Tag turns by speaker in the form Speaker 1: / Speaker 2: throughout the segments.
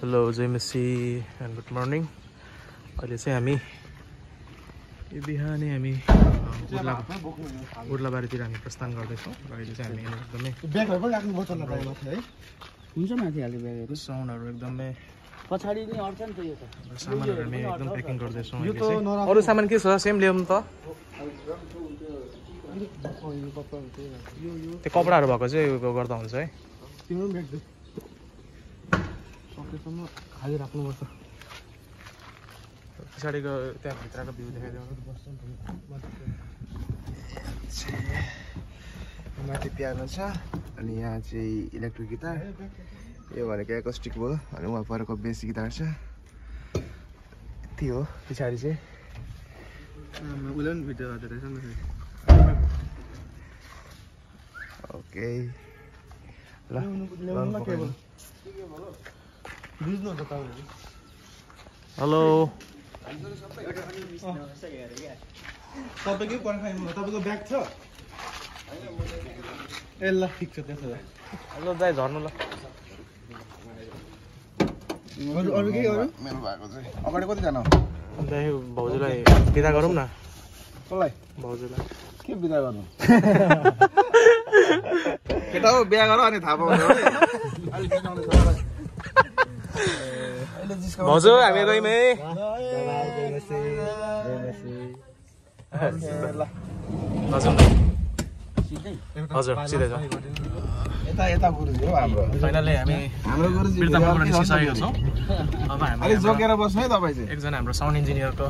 Speaker 1: Hello जय मसी and good morning. अहिले चाहिँ हामी बिहानै हामी उर्लाबारीतिर हामी प्रस्थान गर्दैछौँ र अहिले चाहिँ हामी एकदमै
Speaker 2: हुन्छ माथि हाल्यो ब्यागहरु
Speaker 1: साउन्डहरू एकदमै
Speaker 2: पछाडी नै अड्छ नि त यो त
Speaker 1: सामानहरू हामी एकदम प्याकिङ गर्दैछौँ। अहिले चाहिँ अरू सामान के छ सेम ल्याउँ त त्यो कपडाहरू भएको चाहिँ उयो गर्दा हुन्छ है।
Speaker 2: तिम्रो ब्याग दे सकेसम्म खाली राख्नुपर्छ।
Speaker 1: पछाडिको त्यहाँ भित्रको भ्यू देखाइदिउँ।
Speaker 3: माथि पियानो छ अनि यहाँ चाहिँ इलेक्ट्रिक गिटार, यो भनेको एकोस्टिक भयो अनि उहाँ परको बेसी गिटार छ। यति हो। पछाडि चाहिँ
Speaker 2: उसले पनि भिडियो गर्दै रहेछ नि।
Speaker 3: ओके ल
Speaker 1: हेलो
Speaker 2: तपाईकै पर्खाइमा तपाईको ब्याग छ ए ल ठिक छ त्यसो भए
Speaker 1: हेलो दाइ झर्नु ल।
Speaker 2: अरु के अरु
Speaker 3: मेरो भएको चाहिँ अगाडि कति जानु
Speaker 1: दाइ भाउजूलाई बिदा गरौँ न।
Speaker 3: कसलाई
Speaker 1: भाउजूलाई
Speaker 3: के बिदा गर्नु केटा हो बिहा गर अनि थाहा पाउँछ
Speaker 1: भाउजू हामी गयौँ है। हजुर सिधै छ।
Speaker 3: यता यता गुरुजी हो हाम्रो
Speaker 1: फाइनली हामी
Speaker 3: हाम्रो गुरुजी
Speaker 1: बिर्तापुरबाट निस्किसकेका छौँ। अब हामी
Speaker 3: अलि जोकेर बस्नु है तपाईँ चाहिँ।
Speaker 1: एकजना हाम्रो साउन्ड इन्जिनियरको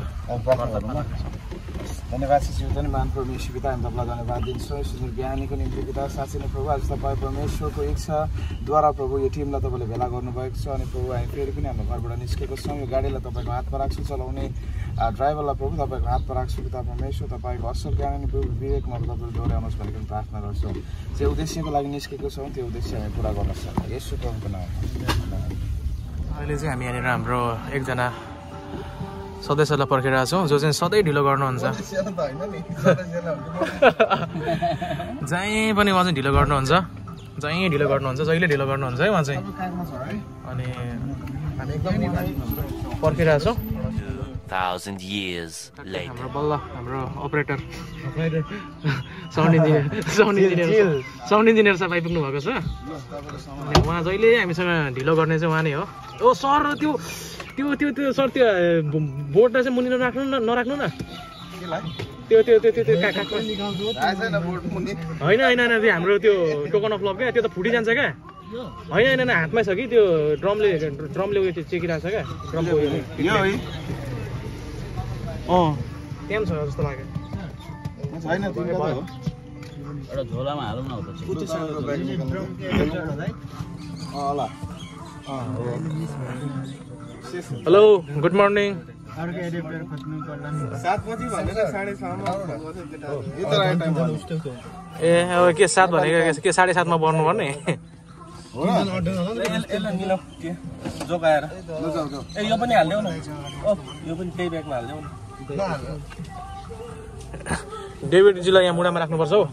Speaker 3: धन्यवाद शिशु धन्यवाद परमेश्वर पिता हामी तपाईँलाई धन्यवाद दिन्छौँ। सुन्दर बिहानीको निम्ति पिता साँच्चै नै प्रभु आज तपाईँ परमेश्वरको इच्छाद्वारा प्रभु यो टिमलाई तपाईँले भेला गर्नुभएको छ अनि प्रभु हामी फेरि पनि हाम्रो घरबाट निस्केको छौँ। यो गाडीलाई तपाईँको हातमा राख्छु, चलाउने ड्राइभरलाई प्रभु तपाईँको हातमा राख्छु पिता परमेश्वर। तपाईँको असल ज्ञान अनि प्रभु विवेकमा तपाईँले दोहोऱ्याउनुहोस् भनेर प्रार्थना गर्छौँ। जे उद्देश्यको लागि निस्केको छौँ त्यो उद्देश्य हामी पुरा गर्न सक्छौँ यसो प्रभुको नाममा।
Speaker 1: अहिले चाहिँ हामी यहाँनिर हाम्रो एकजना सदस्यलाई पर्खिरहेको छौँ जो चाहिँ सधैँ ढिलो गर्नुहुन्छ। जहीँ पनि उहाँ चाहिँ ढिलो गर्नुहुन्छ, जहीँ ढिलो गर्नुहुन्छ, जहिले ढिलो गर्नुहुन्छ है उहाँ चाहिँ। अनि हामी एकदम पर्खिरहेको छौँ।
Speaker 4: 1,000 years later.
Speaker 1: हाम्रो बल्ल हाम्रो अपरेटर साउन्ड इन्जिनियर सर आइपुग्नु भएको छ। अनि उहाँ जहिले हामीसँग ढिलो गर्ने चाहिँ उहाँ नै हो। ओ सर त्यो त्यो त्यो त्यो सर त्यो बोर्डलाई चाहिँ मुनि नराख्नु न। त्यो त्यो त्यो त्यो होइन होइन होइन त्यो हाम्रो त्यो टोकन अफ लभ क्या त्यो त फुटिजान्छ क्या। होइन होइन हातमै छ कि त्यो ड्रमले उयो चेकिरहेको छ क्या ड्रमको उयो। त्यहाँ पनि छ जस्तो लाग्यो।
Speaker 2: एउटा झोलामा हालौँ न
Speaker 1: हेलो गुड मर्निङ। ए अब के 7 भनेको के 7:30 मा बढ्नुपर्ने
Speaker 2: जोगाएर ए यो पनि हाल्देऊ न। यो पनि त्यही ब्यागमा हाल्देऊ न।
Speaker 1: डेभिडजीलाई यहाँ मुडामा राख्नुपर्छ हौ।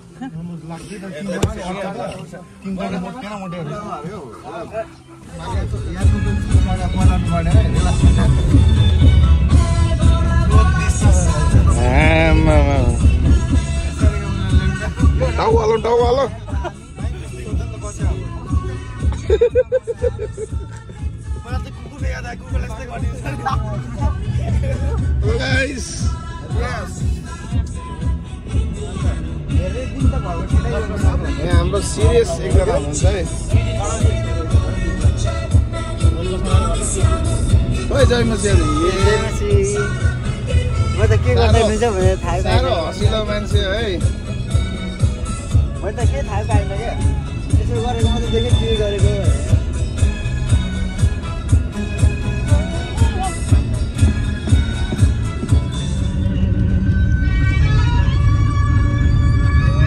Speaker 3: टाउ हाम्रो सिरियस एकजना हुनुहुन्छ है। जय मसी
Speaker 2: म त के गर्दै हुन्छ भने थाहा
Speaker 3: साह्रो हँसिलो मान्छे है।
Speaker 2: मैले त के थाहा पाएन क्या यसो गरेको मात्रै देखेँ के गरेको।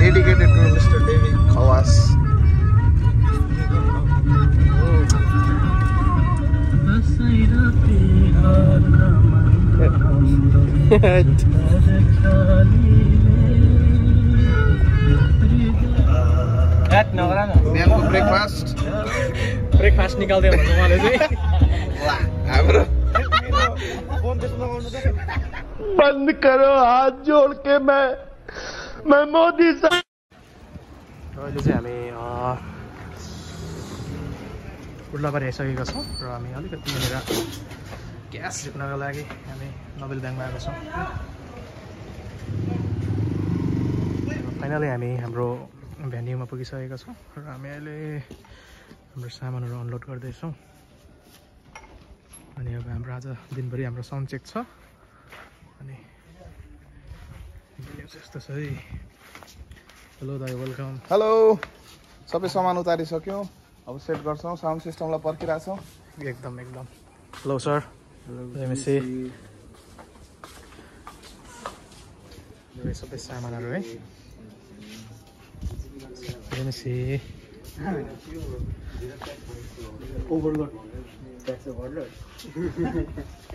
Speaker 3: Dedicated to Mr. David Khawas.
Speaker 1: Breakfast निकाल्दै हुनुहुन्छ उहाँले चाहिँ।
Speaker 5: बंद करो हाथ जोड़ के मैं मोदी साहब।
Speaker 1: अहिले चाहिँ हामी उर्लाबारी आइसकेका छौँ र हामी अलिकति यहाँनिर ग्यास झिक्नको लागि हामी नोबेल ब्याङ्कमा आएको छौँ। फाइनली हामी हाम्रो भेन्यूमा पुगिसकेका छौँ र हामी अहिले हाम्रो सामानहरू अनलोड गर्दैछौँ। अनि अब हाम्रो आज दिनभरि हाम्रो साउन्ड चेक छ। अनि यस्तो छ है। हेलो दाइ, वेलकम।
Speaker 3: हेलो, सबै सामान उतारिसक्यौँ, अब सेट गर्छौँ, साउन्ड सिस्टमलाई पर्खिरहेछौँ।
Speaker 1: एकदम एकदम। हेलो सर, लेट्स यो सबै सामानहरू है। लेट्स सी ओभरलोड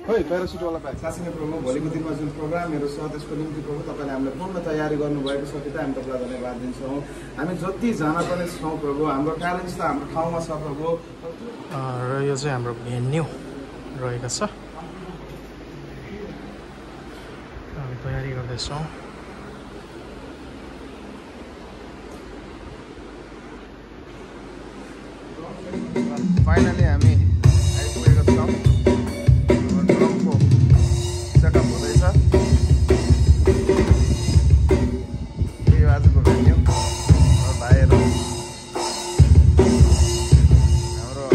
Speaker 3: खोइ प्यारासुटवाला ब्याग साँच्चै नै प्रभु, भोलिको दिनमा जुन प्रोग्रामहरू छ त्यसको निम्ति प्रभु तपाईँले हामीलाई पूर्ण तयारी गर्नुभएको छ, त्यो हामी तपाईँलाई धन्यवाद दिन्छौँ। हामी जतिजना पनि छौँ प्रभु, हाम्रो ट्यालेन्ट त हाम्रो ठाउँमा छ प्रभु।
Speaker 1: र यो चाहिँ हाम्रो भेन्यू रहेको छ, हामी तयारी गर्दैछौँ।
Speaker 3: फाइनली हामी आइपुगेका छौँ। ड्रमको सेटअप हुँदैछ। यो आजको भेन्यू भाइहरू, हाम्रो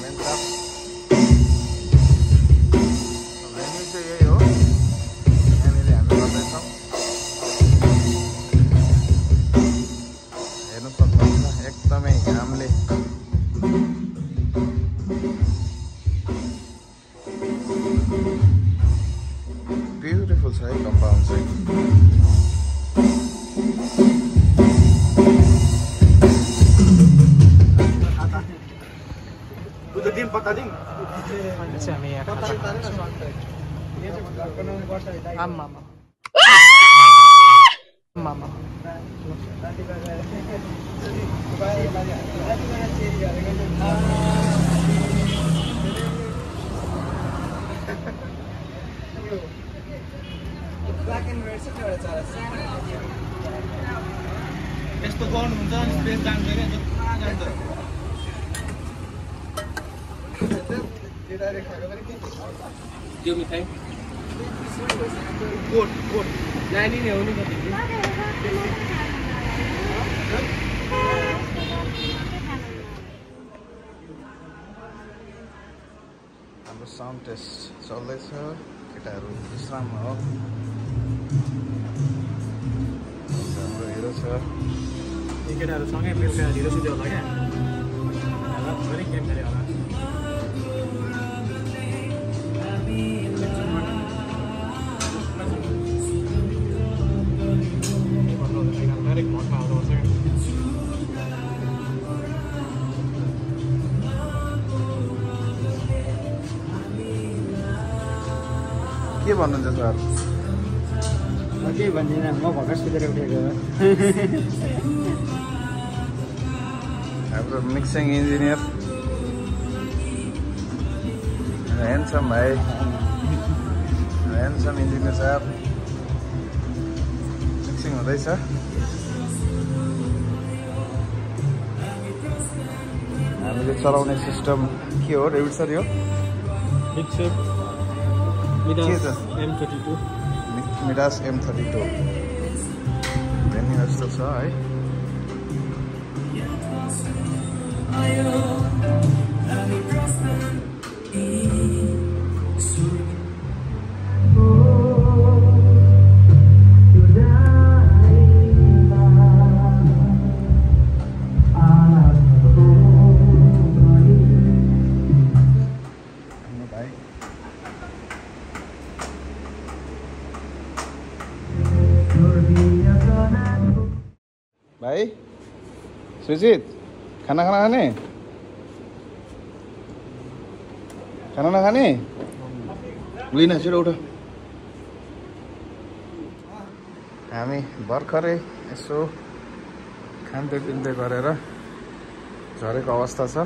Speaker 3: मेन साप। भेन्यू चाहिँ यही हो, यहाँनिर हामी गर्दैछौँ। हेर्नु सक्नुहुन्छ एकदमै घामले ब्युटिफुल छ है कम्पाउन्ड चाहिँ।
Speaker 1: अहिले चाहिँ हामी यहाँ खाजा खान्छौँ। आम्मा
Speaker 2: यस्तो गर्नुहुन्छ अनि स्पेस जान्छ क्या, जान्छ। त्यो मिठाई कोट नानी नै हो नि कति।
Speaker 3: हाम्रो साउन्ड टेस्ट चल्दैछ, केटाहरू विश्राममा हो। हाम्रो हिरो छ,
Speaker 1: यी केटाहरू सँगै बेलुका ढिलो सुत्यो होला क्या, धेरै गेम खेल्यो होला। डाइरेक्ट भटमा आउँछ क्या।
Speaker 3: के भन्नुहुन्छ सर?
Speaker 6: केही भन्दिनँ, म भर्खर सुतेर उठेको हो।
Speaker 3: हाम्रो मिक्सिङ इन्जिनियर ह्यान्डसम भाइ, ह्यान्डसम इन्जिनियर साहब। मिक्सिङ हुँदैछ। हामीले चलाउने सिस्टम के हो रेभिड सर? यो
Speaker 1: मिक्सर
Speaker 3: के छ?
Speaker 1: M32
Speaker 3: मिडास M32 भेन्यू जस्तो छ है। भाइ सुजित, खाना खाने? खाना नखाने? लिन छिटो उठ। हामी भर्खरै यसो खाँदै पिँदै गरेर झरेको अवस्था छ।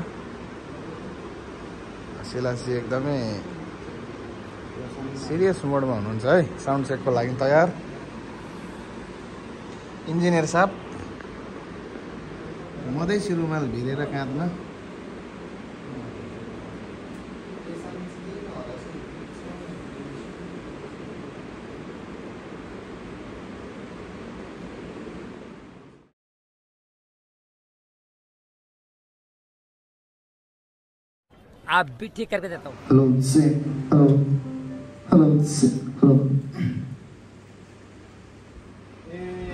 Speaker 3: सिलासी एकदमै सिरियस मोडमा हुनुहुन्छ है साउन्ड चेकको लागि तयार इन्जिनियर साहब मधेसी रुमाल भिरेर काँधमा
Speaker 6: आप भी ठीक करके देता हूँ।
Speaker 7: Hello check hello hello check hello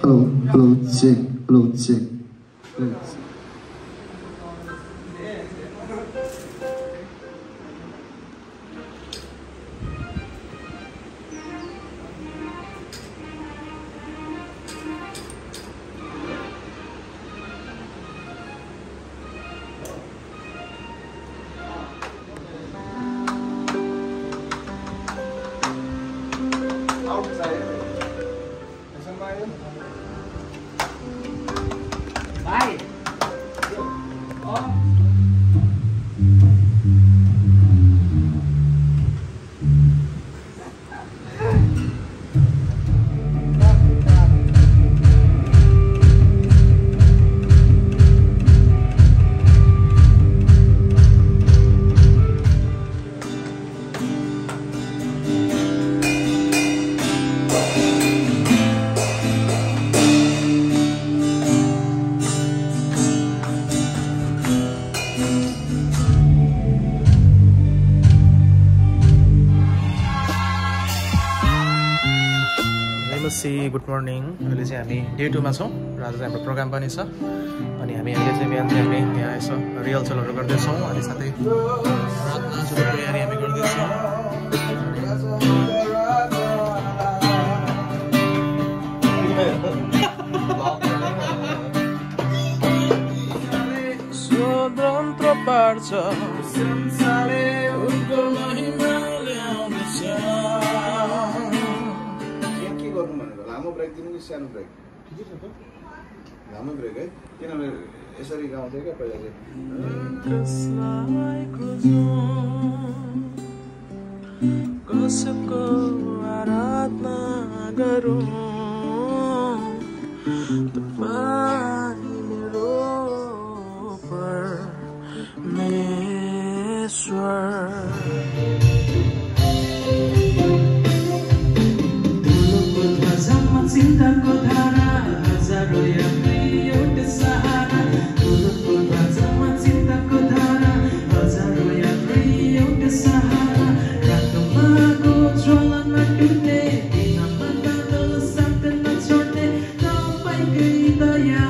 Speaker 7: hello hello check hello check
Speaker 1: good morning अहिले चाहिँ हामी डे 2 मा छौँ र आज चाहिँ हाम्रो प्रोग्राम पनि छ अनि हामी अहिले चाहिँ बिहान चाहिँ हामी यहाँ यसो रिहर्सलहरू गर्दैछौँ अनि साथै रातमा तयारी हामी गर्दैछौँ स्वतन्त्र पार्छ संसारले उनको महिमा ल्याउँछ
Speaker 3: लामो ब्रेक दिनु कि सानो ब्रेक लामो ब्रेक है किनभने यसरी गाउँथे क्या पहिला चाहिँ
Speaker 1: कसको आराधना गरौँ तपाईँ मेरो परमेश्वर
Speaker 8: चिन्ताको धारा हजारौँ यात्री एउटा सहारा ठुलो भाषामा चिन्ताको धारा हजारौँ यात्री एउटा सहारा रातोमाको ज्वालामा डुब्ने दिनमा बादल साथ नछोड्ने तपाईँकै दया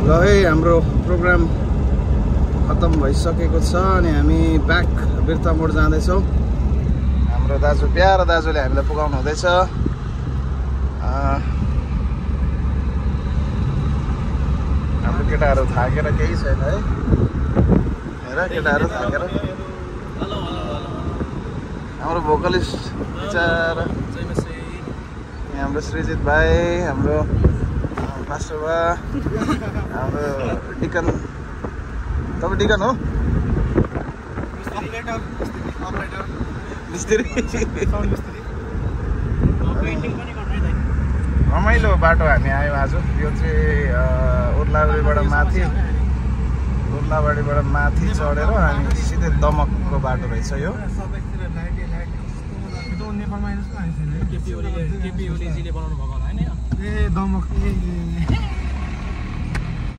Speaker 3: ल है हाम्रो प्रोग्राम खत्तम भइसकेको छ अनि हामी ब्याक बिर्ता मोड जाँदैछौँ हाम्रो दाजु प्यारो दाजुले हामीलाई पुगाउनु हुँदैछ हाम्रो केटाहरू थाकेर केही छैन है हेर केटाहरू थाकेर हाम्रो भोकलिस्ट बिचारा हाम्रो सृजित भाइ हाम्रो मास्टरबा हाम्रो डिकन तपाईँ डिकन हो मिस्त्री रमाइलो बाटो हामी आयौँ आज यो चाहिँ उर्लाबारीबाट माथि चढेर हामी सिधै दमकको बाटो रहेछ यो
Speaker 1: केपी ओलीजीले बनाउनु भएको होला हैन
Speaker 6: ए दमक